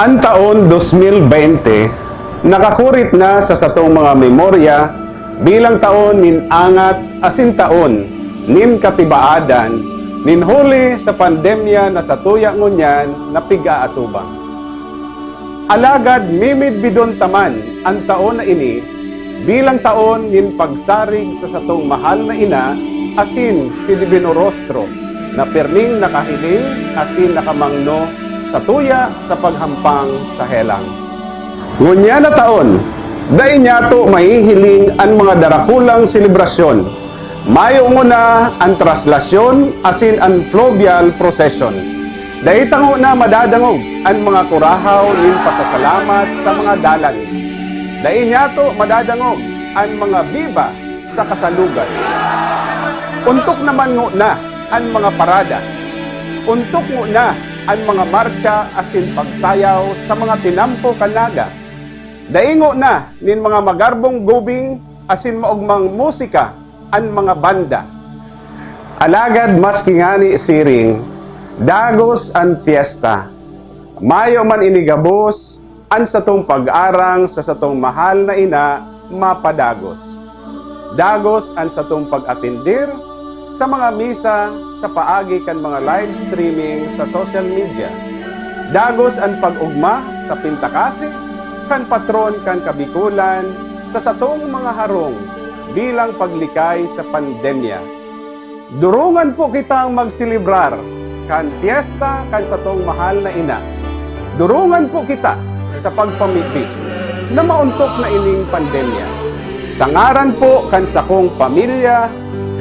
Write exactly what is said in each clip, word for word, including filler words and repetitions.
An taon dos mil beinte nakakurit na sa satong mga memorya bilang taon nin angat asin taon nin katibaadan nin huli sa pandemya na satuya ngunyan na pig-aatubang. Alagad mimidbidon ta man an taon na ini bilang taon nin pagsarig sa satong mahal na ina asin si Divino Rostro na pirming nakahiling asin nakamangno satuya sa paghampang sa helang. Ngunyan na taon, dai niyato mahihiling an mga darakulang selebrasyon. Mayo nguna an traslasyon asin an fluvial procession. Dai ta nguna madadangog an mga kurahaw nin pasasalamat sa mga dalan. Dai niyato madadangog an mga biba sa kasalugan. Ontok naman nguna an mga parada. Ontok nguna an mga martsa asin pagsayaw sa mga tinampo kan Naga. Dai nguna nin mga magarbong gubing asin maogmang musika an mga banda. Alagad maski ngani siring, dagos an pyesta. Mayo man ini gabos, an satong pag-arang sa satong mahal na ina mapadagos. Dagos an satong pag-atendir sa mga misa sa paagi kan mga live streaming sa social media. Dagos an pag-ogma sa pintakasi kan patron kan Kabikolan sa satong mga harong bilang paglikay sa pandemya. Durongan po kitang magselebrar kan pyesta kan satong mahal na ina. Durongan po kita sa pagpamibi na maontok na ining pandemya. Sa ngaran po kan sakong pamilya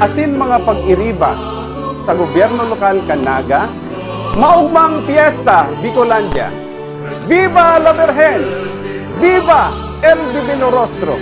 asin mga pag-iriba sa gobyerno lokal kan Naga, maogmang pyesta, Bicolandia! Viva la Virgen! Viva el Divino Rostro!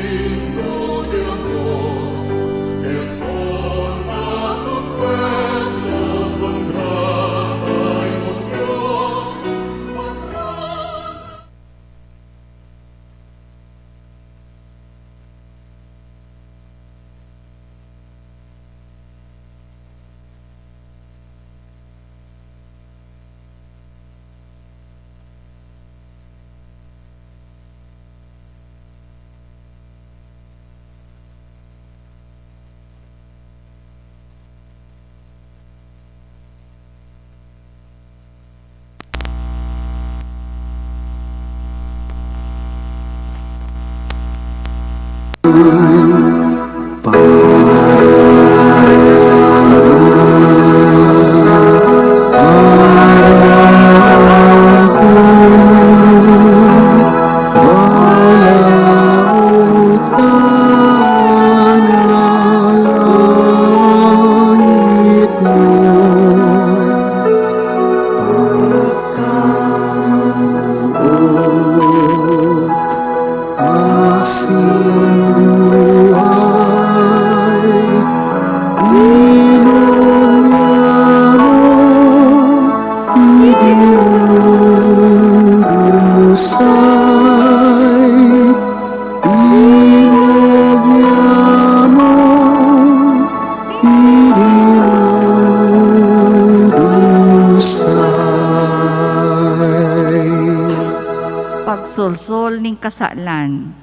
Pagsolsol nin kasalan.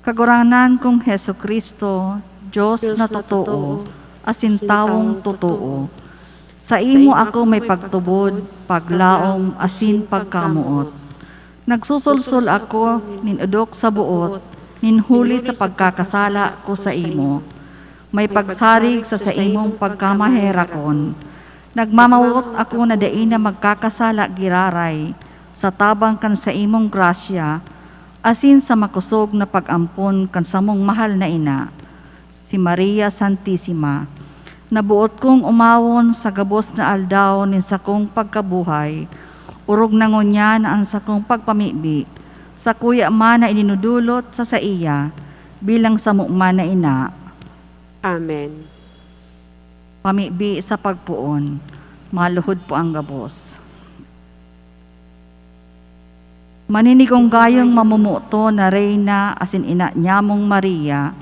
Kagurangnan kong Jesu-Cristo, Dios na totoo, asin tawong totoo, saimo ako may pagtubod, paglaom, asin pagkamoot. Nagsusolsol ako nin odok sa boot, nin huli sa pagkakasala ko saimo. May pagsarig sa saimong pagkamaherakon. Nagmamawot ako na dai na magkakasala giraray, sa tabang kan saimong grasya, asin sa makosog na pag-ampon kan samong mahal na ina, si Maria Santisima. Naboot kong omawon sa gabos na aldaw nin sakong pagkabuhay, orog na ngunyan an sakong pagpamibi, sakuya man na idinudulot sa saiya, bilang samo man na ina. Amen. Pamibi sa pagpoon. Maluhod po ang gabos. Maninigonggayong mamomoton na Reyna asin ina nyamong Maria,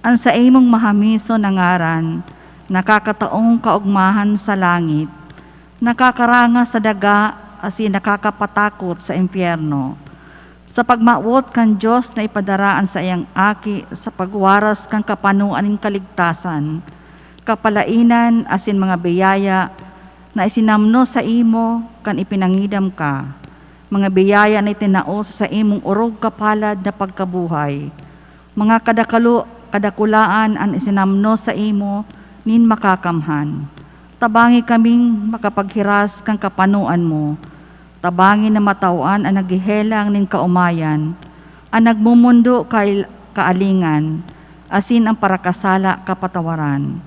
an saimong mahamison na ngaran, nakakataong kaogmahan sa langit, nakakaranga sa daga, asin nakakapatakot sa impyerno. Sa pagmawot kan Dios na ipadara an saiyang Aki sa pagwaras kan kapanoan nin kaligtasan, kapalaenan asin mga biyaya na isinamno saimo kan ipinangidam ka, mga biyaya na itinao sa saimong orog kapalad na pagkabuhay. Mga kadakalo-, kadakulaan an isinamno saimo nin Makakamhan. Tabangi kaming makapaghiras kan kapanoan mo. Tabangi na matawan an naghehelang nin kaomayan, an nagmomondo kail-, kaalingan, asin an parakasala kapatawaran.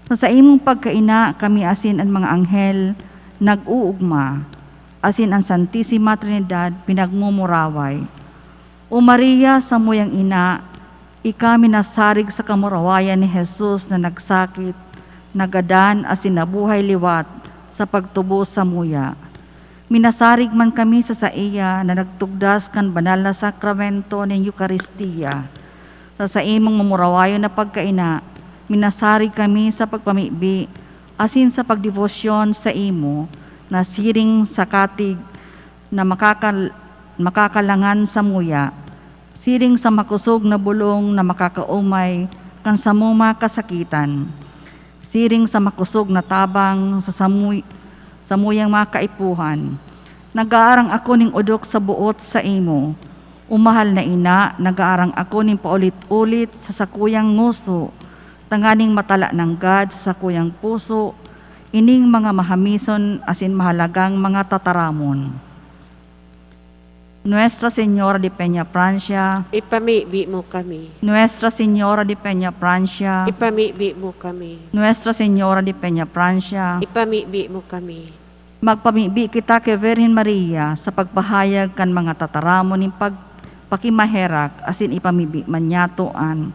Sa saimong pagkaina, kami asin an mga anghel nag-oogma, asin an Santisima Trinidad pinagmumuraway. O Maria, samuyang ina, ika minasarig sa kamurawayan ni Jesus na nagsakit, nagadan, asin nabuhay liwat sa pagtubos samuya. Minasarig man kami sa saiya na nagtugdas kan banal na sakramento nin Eukaristia. Sa saimong mamurawayon na pagkaina, minasarig kami sa pagpamibi asin sa pagdebosyon saimo na siring sa katig na makakal-, makakalangan samuya, siring sa makosog na bolong na makakaomay kan samong mga kasakitan, siring sa makosog na tabang sa samuy-, samuyang mga kaipuhan. Nag-aarang ako nin odok sa boot saimo. O mahal na ina, nag-aarang ako nin paulit-ulit sa sakuyang ngoso, tanganing matala nanggad sa sakuyang puso ining mga mahamison asin mahalagang mga tataramon. Nuestra Señora de Peñafrancia. Ipamibi mo kami. Nuestra Señora de Peñafrancia. Ipamibi mo kami. Nuestra Señora de Peñafrancia. Ipamibi mo kami. Magpamibi kita ki Virgen Maria sa pagpahayag kan mga tataramon nin pagpakimaherak asin ipamibi man niyato an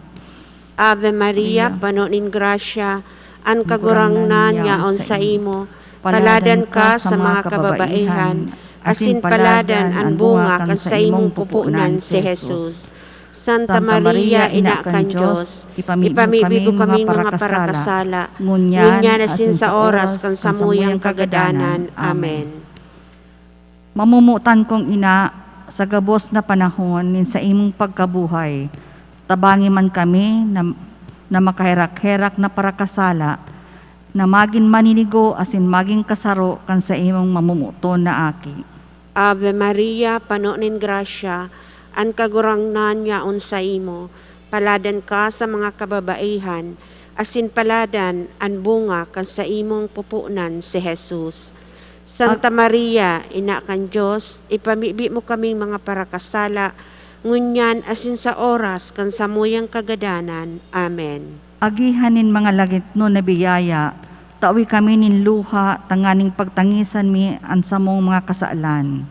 Ave Maria, Maria. Pano nin grasya, an Kagurangnan yaon saimo. Paladan ka sa mga kababaihan, asin paladan an bunga kan saimong pupunan si Jesus. Santa Maria, Ina kan Dios, ipamibi mo kaming mga parakasala, ngunyan asin sa oras kan samuyang kagadanan. Amen. Mamomotan kong ina, sa gabos na panahon nin saimong pagkabuhay, tabangi man kami na, na makaherak-herak na parakasala, na magin maninigo asin magin kasaro kan saimong mamomoton na Aki. Ave Maria, pano nin grasya, an Kagurangnan yaon saimo. Paladan ka sa mga kababaihan, asin paladan an bunga kan saimong pupunan si Jesus. Santa Maria, Ina kan Dios, ipamibi mo kaming mga parakasala, ngunyan asin sa oras kan samuyang kagadanan. Amen. Agihan nin mga lagitnon na biyaya, tawi kami nin luha tanganing pagtangisan mi an samong mga kasalan.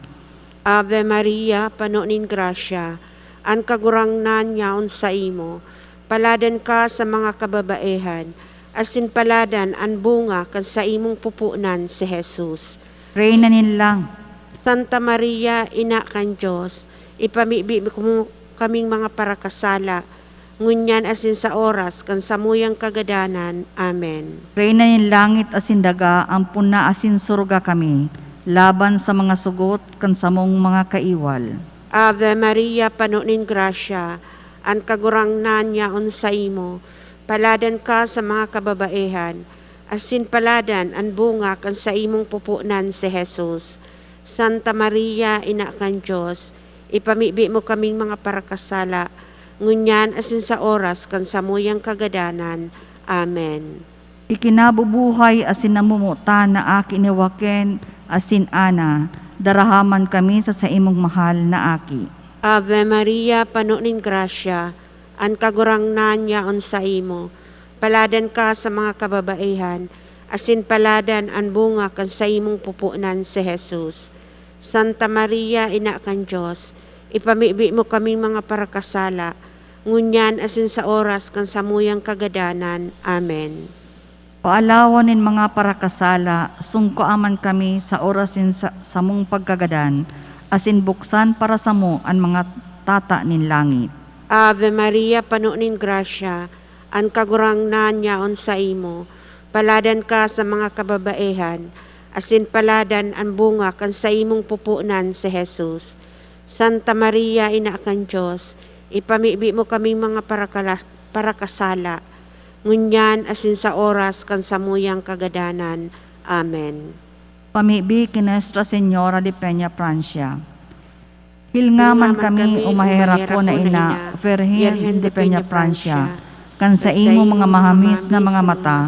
Ave Maria, pano nin grasya, an Kagurangnan yaon saimo. Paladan ka sa mga kababaehan, asin paladan an bunga kan saimong pupunan si Jesus. Reyna nin lang. Santa Maria, Ina kan Dios, ipamibi mo kaming mga parakasala, ngunyan asin sa oras kan samuyang kagadanan. Amen. Reyna nin langit asin daga, ampon na asin suruga kami, laban sa mga sugot kan samong mga kaiwal. Ave Maria, pano nin grasya, an Kagurangnan yaon saimo. Paladan ka sa mga kababaehan, asin paladan an bunga kan saimong pupunan si Jesus. Santa Maria, Ina kan Dios, ipamibi mo kaming mga parakasala, ngunyan asin sa oras kan samuyang kagadanan. Amen. Ikinabubuhay asin namomotan na Aki ni Joaquin asin Ana, daraha man kami sa saimong mahal na Aki. Ave Maria, pano nin grasya, an Kagurangnan yaon saimo. Paladan ka sa mga kababaehan, asin paladan an bunga kan saimong pupunan si Jesus. Santa Maria, Ina kan Dios, ipamibi mo kaming mga parakasala, ngunyan asin sa oras kan samuyang kagadanan. Amen. Paalawan nin mga parakasala, sungkoa man kami sa oras nin sa-, samong pagkagadan, asin buksan para samo an mga tata nin langit. Ave Maria, pano nin grasya, an Kagurangnan yaon saimo. Paladan ka sa mga kababaehan, asin paladan an bunga kan saimong pupunan, si Jesus. Santa Maria, Ina kan Dios, ipamibi mo kaming mga parakala-, parakasala, ngunyan asin sa oras kan samuyang kagadanan. Amen. Pamibi ki Nuestra Señora de Peñafrancia. Hilnga man kami, o maherak ko na ina, Virgen de Peñafrancia, kan saimo mga mahamis na mga mata,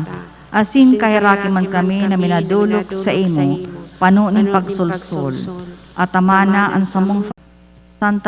asin kaheraki man kami na minadolok saimo, pano nin pagsolsol. Atamana an samong Santa